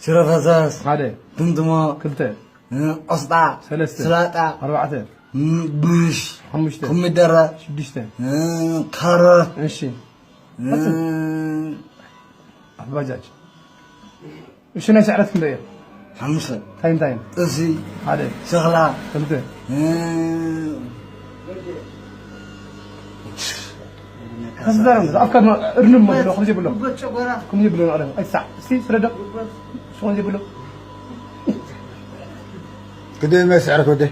ሽረ ፈሰስ፣ ሓደ ትምትሞ፣ ክልተ እ፣ ቆስጣ፣ ሰለስተ ስላጣ፣ ኣርባዕተ እ፣ ብሽ፣ ሓሙሽተ ኮሚደረ፣ ሽዱሽተ እ፣ ካሮት፣ እሺ እ፣ ኣፍ ባጃጅ። እሺ ናይ ስዕረት ክንደይ እዮም? ሓሙሽተ እንታይ እንታይ እዮም? ጥብሲ፣ ሓደ ሸኽላ፣ ክልተ እ፣ ከስዳረም ኣፍካ ድማ እርንም ሞ ብሎ ከምዚ ብሎ ከምዚ ብሎ ነው ኣለም ኣይሳዕ እስቲ ስረዳ ከምዚ ብሎ ክደይ መስዕር ወደ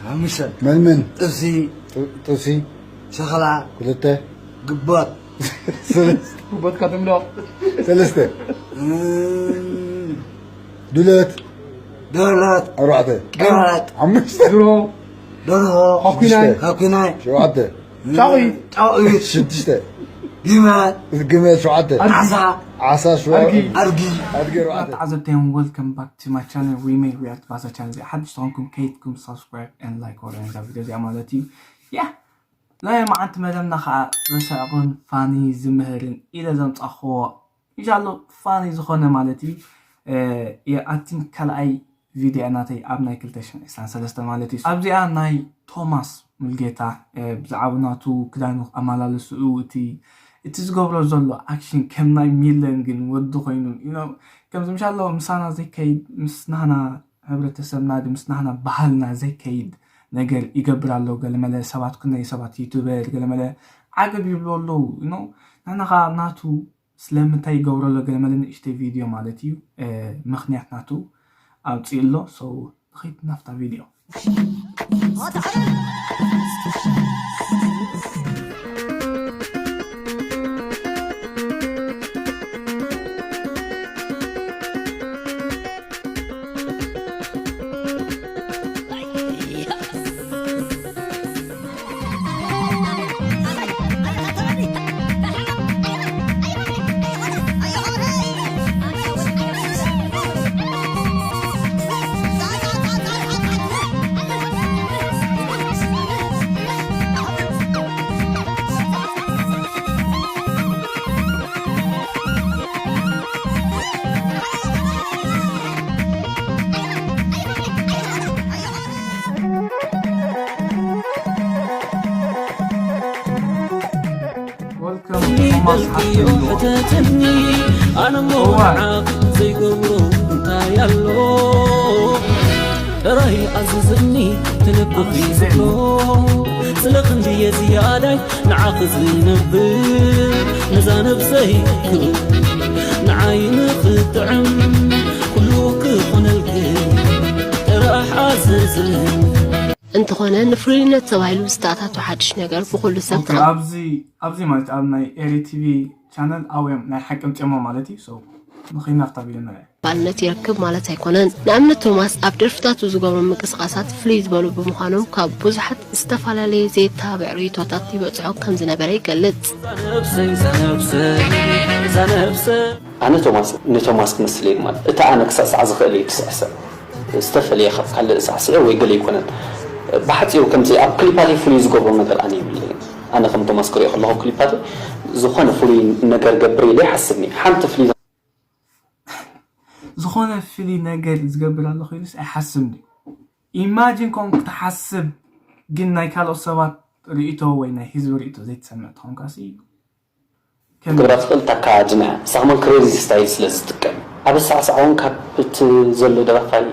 ሓሙሽተ መን መን ጥብሲ፣ ጥብሲ ሸኽላ፣ ክልተ ግቦት፣ ቦትካ ትምሎ ሰለስተ እ፣ ዱለት ደረት፣ ኣርባዕተ ቀረጥ፣ ሓሙሽተ ድሮ ደርሆ፣ ኳኩናይ ኳኩናይ፣ ሸውዓተ ጫቑይ ጫቑት፣ ሽዱሽተ ግመል፣ ግመል ሸውዓተ ኣድጊ ዓሳ ሸውዓተ ኣድጊ ኣድጊ፣ ኣድጊ ኣርባዕተ ተዓዘብተይን welcome back to my channel we may react ባዛ channel እዚ ሓድሽ ተኾንኩም ከይትኩም subscribe and like ወረ ነዛ ቪድዮ እዚኣ ማለት እዩ። ያ ናይ መዓንቲ መደብና ከዓ ዘስዕቕን ፋኒ ዝምህርን ኢለ ዘምፃኽዎ ኢጃሎ ፋኒ ዝኾነ ማለት እዩ። የኣቲን ካልኣይ ቪድዮ ናተይ ኣብ ናይ ክልተ ሽሕን ዕስራን ሰለስተ ማለት እዩ። ኣብዚኣ ናይ ቶማስ ሙልጌታ ብዛዕባ ናቱ ክዳኑ ኣመላልስኡ እቲ እቲ ዝገብሮ ዘሎ ኣክሽን ከም ናይ ሚለን ግን ወዲ ኮይኑ you know ከምዚ ምሻሎ ምሳና ዘይከይድ ምስ ናህና ሕብረተሰብና ድ ምስ ናህና ባህልና ዘይከይድ ነገር ይገብር ኣሎ። ገለመለ ሰባት ኩነይ ሰባት ዩቱበር ገለመለ ዓገብ ይብሉ ኣለዉ you know ንሕና ከዓ ናቱ ስለምንታይ ይገብሮ ኣሎ ገለመለ ንእሽተይ ቪድዮ ማለት እዩ ምክንያት ናቱ ኣውፅእ ኣሎ። So ንኸይድ ናፍታ ቪድዮ። ሕተትኒ ኣነሞ ንዓኽ ዘይገብሮ እንታይ ኣሎ? ጥራይ ኣዝዝኒ ትልቅኺ ዝብሎ ስለ ክንድየ ዝያዳይ ንዓኺ ዝነብር ነዛ ነብሰይ ክብል ንዓይ ንኽጥዕም ኩሉ ክኾነልኪ ጥራሕ ኣዝዝኒ። እንተኾነ ንፍሉይነት ተባሂሉ ዝተኣታቶ ሓድሽ ነገር ብኹሉ ሰብ ካብ ኣብዚ ኣብዚ ማለት ኣብ ናይ ኤሪ ቲቪ ቻነል ኣውዮም ናይ ሓቂ ምፅሞ ማለት እዩ። So ንኸይናፍታ ቪድዮ ንርአ። ባልነት ይረክብ ማለት ኣይኮነን። ንኣብነት ቶማስ ኣብ ደርፍታቱ ዝገብሮም ምንቅስቓሳት ፍልይ ዝበሉ ብምዃኖም ካብ ብዙሓት ዝተፈላለየ ዘየተባብዕ ርእይቶታት ይበፅሖ ከም ዝነበረ ይገልፅ። ኣነ ቶማስ ንቶማስ ክመስል እየ ማለት እቲ ኣነ ክስዕሳዕ ዝኽእል እየ ክስዕስዕ ዝተፈለየ ካብ ካልእ ሳዕስዒ ወይ ገለ ኣይኮነን። ብሓፂሩ ከምዚ ኣብ ክሊፓተይ ፍሉይ ዝገብሮ ነገር ኣነ የብለይን። ኣነ ከም ቶማስ ክሪኦ ከለኹ ክሊፓተይ ዝኾነ ፍሉይ ነገር ገብር ኢለ ይሓስብኒ። ሓንቲ ፍሉይ ዝኾነ ፍሉይ ነገር ዝገብር ኣለኹ ኢሉስ ኣይሓስብን እዩ። ኢማጂን ኮን ክትሓስብ ግን ናይ ካልኦት ሰባት ርእቶ ወይ ናይ ህዝቢ ርእቶ ዘይትሰምዕ ተኾንካሲ ክገብራ ትኽእል ታካ ጅንያ ሳክሞን ክሬዚ ስታይል ስለ ዝጥቀም ኣብ ኣሰዕስዓ እውን ካብ እቲ ዘሎ ደራፋይ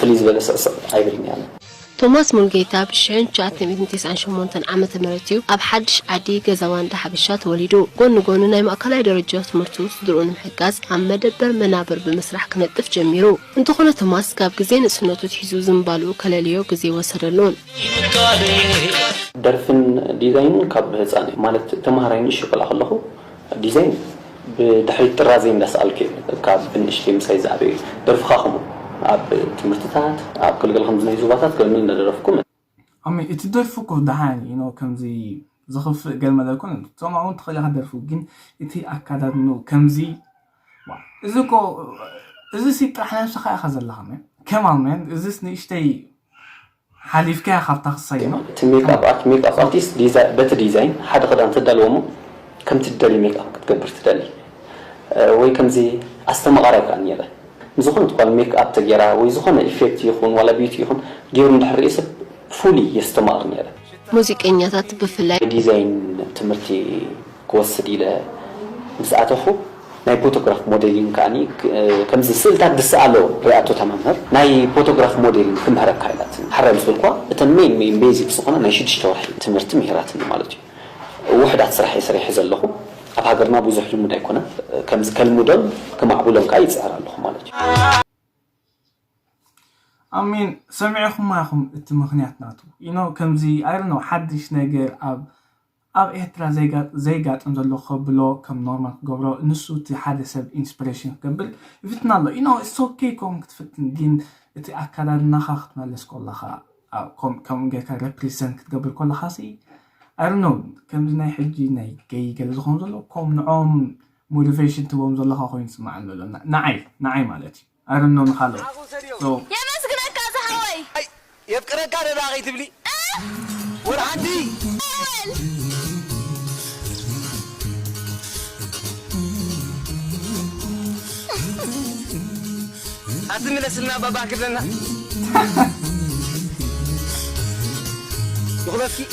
ፍልይ ዝበለ ስዕስዕ ኣይብልን እየ። ቶማስ ሙልጌታ ብ ሽሕን ትሽዓተ ሚእትን ተስዓን ሸሞንተን ዓመተ ምህረት እዩ ኣብ ሓድሽ ዓዲ ገዛዋ እንዳ ሓበሻ ተወሊዱ። ጎኒ ጎኒ ናይ ማእከላይ ደረጃ ትምህርቱ ስድርኡ ንምሕጋዝ ኣብ መደበር መናብር ብምስራሕ ክነጥፍ ጀሚሩ። እንተኾነ ቶማስ ካብ ግዜ ንእስነቱ ኣትሒዙ ዝንባልኡ ከለልዮ ግዜ ኣይወሰደሉን። ደርፍን ዲዛይንን ካብ ህፃን ማለት ተምሃራይ ንእሽቶ ቆልዓ ከለኹ ዲዛይን ብድሕሪት ጥራዘይ እንዳሰኣልኩ እየ ካብ ብንእሽተይ ምሳይ ዝዓበዩ። ደርፍኻ ከምኡ ኣብ ትምህርትታት ኣብ ክልገል ከምዚ ናይ ዞባታት ገለመለ እንዳደረፍኩ ኣሚ እቲ ደርፊ እኮ ደሓን እዩ ነው ከምዚ ዝኽፍእ ገለመለ ኣይኮነን። ትሰምዖ እውን ትኽእል ኢኻ ደርፉ ግን እቲ ኣካዳድንኡ ከምዚ ዋ፣ እዚ እኮ እዚ ሲ ጥራሕ ነብስኻ ኢኻ ዘለኻ man come on man እዚስ ንእሽተይ ሓሊፍካያ ካብታ ክሳይ ነው። እቲ ሜክኣፕ ኣርት ሜክኣፕ ኣርቲስት ዲዛ- በቲ ዲዛይን ሓደ ክዳን ተዳልዎ እሞ ከምቲ ትደሊ ሜክኣፕ ክትገብር ትደሊ ወይ ከምዚ ኣስተማቓሪ ኣይኮነን ነይረ። ዝኾነት ጓል ሜክ ኣፕ ተገይራ ወይ ዝኾነ ኢፌክት ይኹን ዋላ ቢዩቲ ይኹን ገይሩ እንድሕር ርእየ ሰብ ፉሊ የስተማቕር ነይረ። ሙዚቀኛታት ብፍላይ ዲዛይን ትምህርቲ ክወስድ ኢለ ምስ ኣተኹ ናይ ፎቶግራፍ ሞዴሊንግ ከዓኒ ከምዚ ስእልታት ዝሰኣሎ ሪኣቶ እታ መምህር ናይ ፎቶግራፍ ሞዴሊንግ ክምህረካ ኢላትኒ። ሕራይ ምስ በልኳ እተን ሜን ሜን ቤዚክ ዝኾነ ናይ ሽዱሽተ ወርሒ ትምህርቲ ምሂራትኒ ማለት እዩ። ውሑዳት ስራሕ እየ ሰሪሐ ዘለኹ። ኣብ ሃገርና ብዙሕ ልሙድ ኣይኮነን። ከምዚ ከልምዶን ከማዕብሎን ከዓ ይፅዕር ኣለኹ ማለት እዩ። ኣሜን ሰሚዕኹማ ኢኹም እቲ ምኽንያት ናቱ you know ከምዚ I don't know ሓድሽ ነገር ኣብ ኣብ ኤርትራ ዘይጋጥም ዘሎ ከብሎ ከም ኖርማል ክገብሮ ንሱ እቲ ሓደ ሰብ ኢንስፕሬሽን ክገብር ይፍትን ኣሎ you know it's okay ከም ክትፍትን ግን እቲ ኣካዳድናኻ ክትመልስ ከለኻ ከም ጌርካ ሬፕሪዘንት ክትገብር ከለኻ ሲ I don't know ከምዚ ናይ ሕጂ ናይ ገይ ገለ ዝኾኑ ዘሎ ከም ንዖም ሞቲቬሽን ትቦም ዘለኻ ኮይኑ ይስማዓኒ ዘሎ ንዓይ ንዓይ ማለት እዩ I don't know ንኻልኦት so የመስግነካ ዝሃወይ የፍቅረካ ደዳ ከይትብሊ ወላ ሓንቲ ኣቲ ምለስልና ባባ ክብለና ይኹነትኪ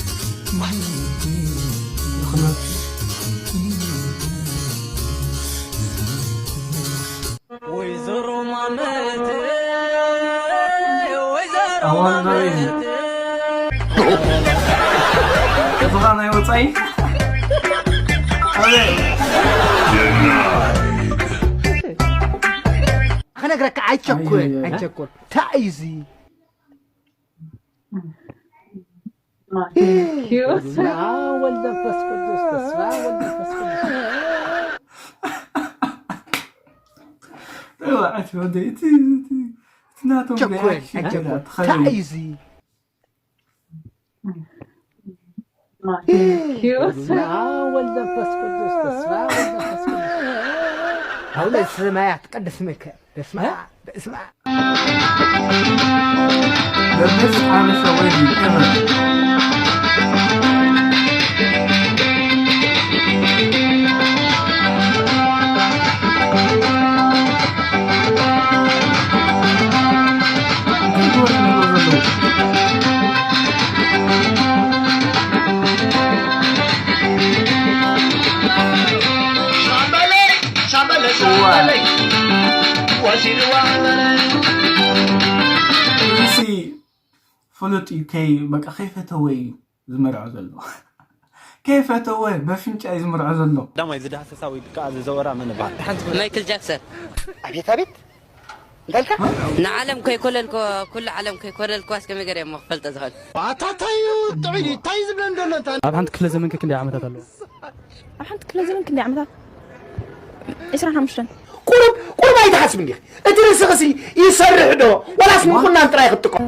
ወይዘሮ ማመት ወይዘሮ ኣዋልዳይ ማመት እዚኻ ናይ ወፃኢ ኣበይ ክነግረካ ኣይቸኩል ኣይቸኩል እንታይ እዩ እዚ በስመ አብ ወልድ መንፈስ ቅዱስ በስመ አብ ወልድ መንፈስ ቅዱስ ተባዕት ወደ እቲ እቲ እቲ ናቶም ቸኮል ሪያክሽን ኣይቸኮል ትኸይድ እንታይ እዩ እዚ በስመ አብ ወልድ መንፈስ ቅዱስ በስመ አብ ወልድ መንፈስ ቅዱስ አቡነ ዘበሰማያት ቅዱስ ሚካኤል በስመ አብ በስመ አብ The best Habesha wedding ever. እዚ ፍሉጥ እዩ ከይ በቃ ከይፈተወ እዩ ዝምርዖ ዘሎ ከይፈተወ በፍንጫ እዩ ዝምርዖ ዘሎ ቀዳማይ ዝዳህሰሳ ወይ ከዓ ዝዘወራ መን ይበሃል? ሓንቲ ማይክል ጃክሰን ኣቤት ኣቤት እንታይ ኢልካ ንዓለም ከይኮለልኮ ኩሉ ዓለም ከይኮለልኮ እስከ መገር እዮም ክፈልጠ ዝኽእል ኣታ እንታይ እዩ ጥዑይ እንታይ ዝብለን ዘሎ እንታ ኣብ ሓንቲ ክፍለ ዘመን ከ ክንደይ ዓመታት ኣለዎ? ኣብ ሓንቲ ክፍለ ዘመን ክንደይ ዓመታት? ዕስራን ሓሙሽተን ቁሩብ ቁሩብ ኣይትሓስብ እንዲኺ እቲ ርእስኽሲ ይሰርሕ ዶ ዋላስ ምቁናን ጥራይ ክትጥቀም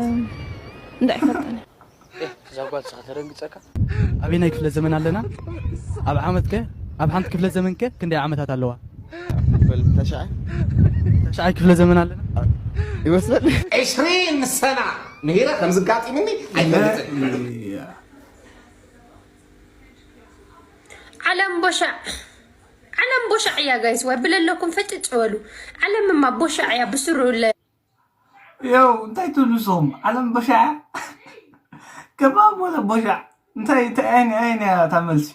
እንዳ ኣይፈልጠን እዛ ጓል ስኻ ተደንግፀካ ኣበየናይ ክፍለ ዘመን ኣለና? ኣብ ዓመት ከ ኣብ ሓንቲ ክፍለ ዘመን ከ ክንደይ ዓመታት ኣለዋ? በል ተሽዓ ተሽዓይ ክፍለ ዘመን ኣለና? ይመስለኒ ዕስሪን ሰና ምሂረ ከምዝጋጢምኒ ኣይፈልጥን ዓለም ቦሻዕ ዓለም ቦሻዕ እያ ጋይስ ወይ ብለለኩም ፍጥጭ በሉ ዓለምማ ቦሻዕ እያ ብስሩ ለ ያው እንታይ ትብሉ ንስኹም ዓለም ቦሻዕ ከባብ ወለ ቦሻዕ እንታይ እንታይ ኣይን ኣይን እያ እታ መልሲ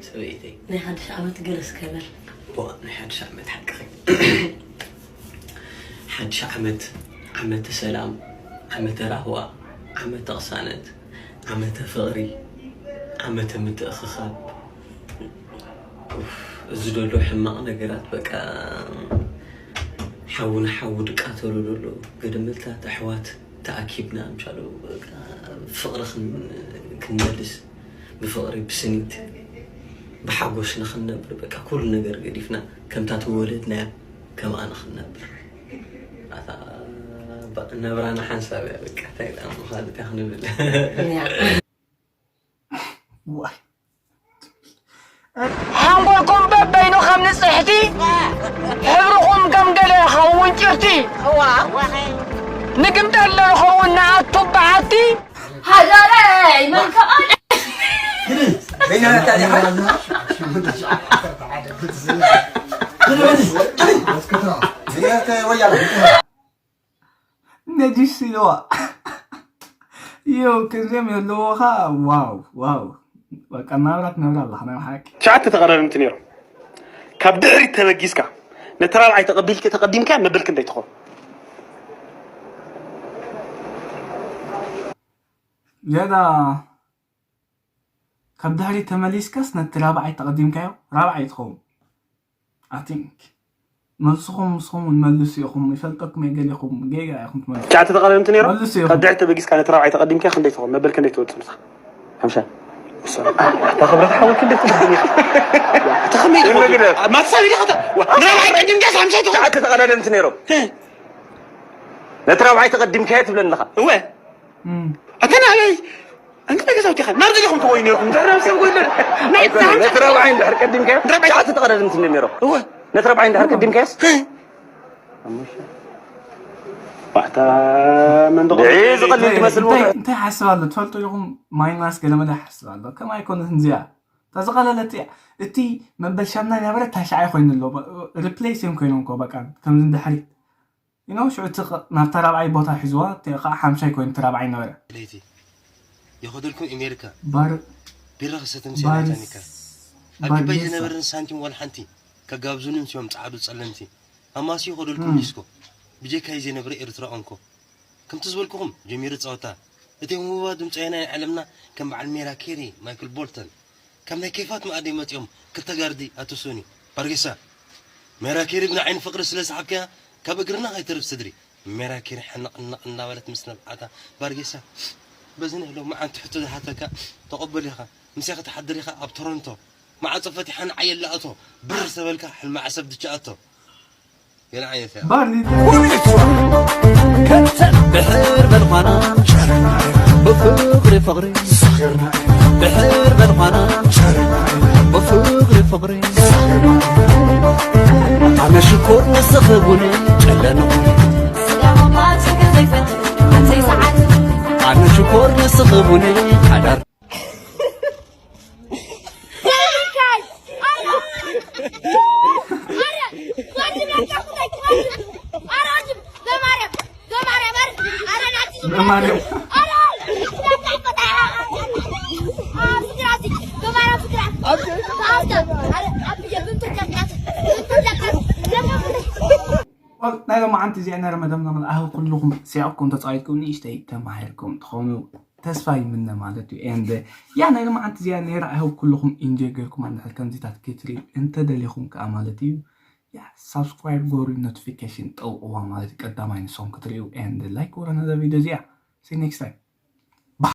ሰበይተይ ናይ ሓድሽ ዓመት ገለ እስከ በል ዋ ናይ ሓድሽ ዓመት ሓቅኺ ሓድሽ ዓመት ዓመተ ሰላም ዓመተ ራህዋ ዓመተ ቅሳነት ዓመተ ፍቕሪ ዓመተ ምትእኽኻብ ኡፍ፣ እዚ ደሎ ሕማቕ ነገራት በቃ ሓዊ ንሓዊ ድቃተሉ ደሎ ግድምልታት ኣሕዋት ተኣኪብና ምሻሉ በቃ ፍቕሪ ክን- ክንመልስ ብፍቕሪ ብስኒት ብሓጎስ ንኽንነብር በቃ ኩሉ ነገር ገዲፍና ከምታ ተወለድናያ ከምኣ ንኽንነብር ኣታ ባ- ናብራና ሓንሳብ እያ በቃ እንታይ ደኣ ምዃል እንታይ ክንብል ዋይ ሓንጎልኩም በበይኑ ከም ንጽሕቲ ሕብርኹም ከም ገለ ኸውን ጭርቲ ንግምጠሎ ንኸውን ንኣቱ በዓቲ ሃገረይ መን ከማን በይና ታዲያ። ነዲስ ኢልዋ። ዮ፣ ክንደም የለዎ ኸ። ዋው፣ ዋው። በቃ ናብራ ትነብር ኣለኻ፣ ናይ ሓቂ። ትሽዓተ ተቐዳደምቲ ነይሮም። ካብ ድሕሪት ተበጊስካ ነቲ ራብዓይ ተቐቢልክ-፣ ተቐዲምካ መበል ክንደይ ትኾን? ጌታ፣ ካብ ድሕሪት ተመሊስካስ ነቲ ራብዓይ ተቐዲምካዮ፣ ራብዓይ ትኸውን። I think። መልስኹም ንስኹም እውን መልሱ ኢኹም። ይፈልጠኩም እየ፣ ገሊኹም ጌጋ ኢኹም ትመልሱ። ትሽዓተ ተቐዳደምቲ ነይሮም። መልሱ ኢኹም። ካብ ድሕሪት ተበጊስካ ነቲ ራብዓይ ተቐዲምካዮ ክንደይ ትኸውን? መበል ክንደይ ትወጽእ ንስኻ? ሓምሻይ። እታ ክብረት ሓወልቲ እንዴት ትደግም ኢኻ? እታ ከመይ ትኸውን? መግደፍ። ማትሳብ ኢኻ እታ። ዋ፣ ንራብዓይ ቀዲምካስ ሓምሻይ ትኸውን? ትሽዓተ ተቐዳደምቲ ነይሮም። እ። ነቲ ራብዓይ ተቐዲምካዮ ትብለኒ ኣለኻ። እወ። እም። ኣታ ናበይ? ኣንተ ናይ ገዛውቲ ኢኻ። ናብ ደለኹም ትወዩ ነይርኩም። ድሕሪ ናብ ሰብ ጎይለ። ናይ ኣይኮነን። ነቲ ራብዓይ እንድሕር ቀዲምካዮ፣ ንራብዓይ ትሽዓተ ተቐዳደምቲ እንድዮም ነይሮም። እወ። ነቲ ራብዓይ እንድሕር ቀዲምካዮስ? እ። ኣታ መንደቕ ልዒ ዝቐልል ትመስል እንታይ፣ እንታይ ሓስብ ኣሎ ትፈልጡ ኢኹም? ማይናስ ገለመለ ሓስብ ኣሎ። ከማይ ኣይኮነትን እዚኣ። እታ ዝቐለለት እያ። እቲ መበል ሻምናይ ነበረ ታሽዓይ ኮይኑ ኣሎ። ሪፕሌስ እዮም ኮይኖም እኮ በቃ ከምዚ እንድሕሪት። You know፣ ሽዑ እቲ ኸ-፣ ናብታ ራብዓይ ቦታ ሒዝዋ፣ እቲ ኸዓ ሓምሻይ ኮይኑ እቲ ራብዓይ ነበረ። ለይቲ ይኸደልኩም ኣሜሪካ። ባር-፣ ቢራ ክሰትም ባሪስ-፣ ሴናታኒካ። ኣብ ኪባይ ባርጌሳ። ዝነበረን ሳንቲም ዋላ ሓንቲ ከጋብዙኒ ምስዮም ጻዕዱ ጸለምቲ። ኣማሲ ይኸደልኩም እም። ዲስኮ። ብጀካይ ዘይነብረ ኤርትራ እንኮ። ከምቲ ዝበልኩኹም ጀሚሩ ጸወታ። እቶም ህቡባት ድምጻውያን ናይ ዓለምና ከም በዓል ሜራ ኬሪ፣ ማይክል ቦልተን፣ ካብ ናይ ኬፋት መኣዲ መጺኦም ክልተ ጋርዲ ኣትሱኒ። ባርጌሳ፣ ሜራ ኬሪ ብንዓይኒ ፍቕሪ ስለ ዝሰሓብካያ ካብ እግርና ከይተርፍ ስድሪ። ሜራ ኬሪ ሕንቕ ሕንቕ እንዳበለት ምስ ነብዓታ፣ ባርጌሳ፣ በዚ ናይ ሎምዓንቲ ሕቶ ዝሓተካ ተቐበል ኢኻ። ምሳይ ክትሓድር ኢኻ ኣብ ቶሮንቶ። ማዕጾ ፈቲሓ ንዓይ የላእቶ። ብር ዝተበልካ ሕልሚ ዓሰብ ድቻ ኣቶ። ገለ ዓይነት እያ። ባርሊ። ብሕር በልኳና ብፍቕሪ ፍቕሪ። ብሕር በልኳና ብፍቕሪ ፍቕሪ። ኣነ ሽኮር ንስኺ ቡኒ ጨለኖ። ኣነ ሽኮር ንስኺ ቡኒ ሓዳር። በማርያም። ናይ ሎማዓንቲ እዚኣ ነረ መደምና ኣሁ ኩልኹም ሲዕኩም ተጻዊትኩም ንእሽተይ ተማሂርኩም ትኾኑ ተስፋ ይምነ ማለት እዩ። And ያ ናይ ሎማዓንቲ እዚኣ ነረ ኣሁ ኩልኹም ኢንጆይ ገርኩም እንድሕር ከምዚታት ክትሪኡ እንተደሊኹም ከኣ ማለት እዩ። ያ ሳብስክራይብ ጎሩ ኖቲፊኬሽን ጠውቕዋ ማለት እዩ። ቀዳማይ ንሶም ክትሪኡ and ላይክ ጎሩ ነዛ ቪድዮ እዚኣ። See you next time።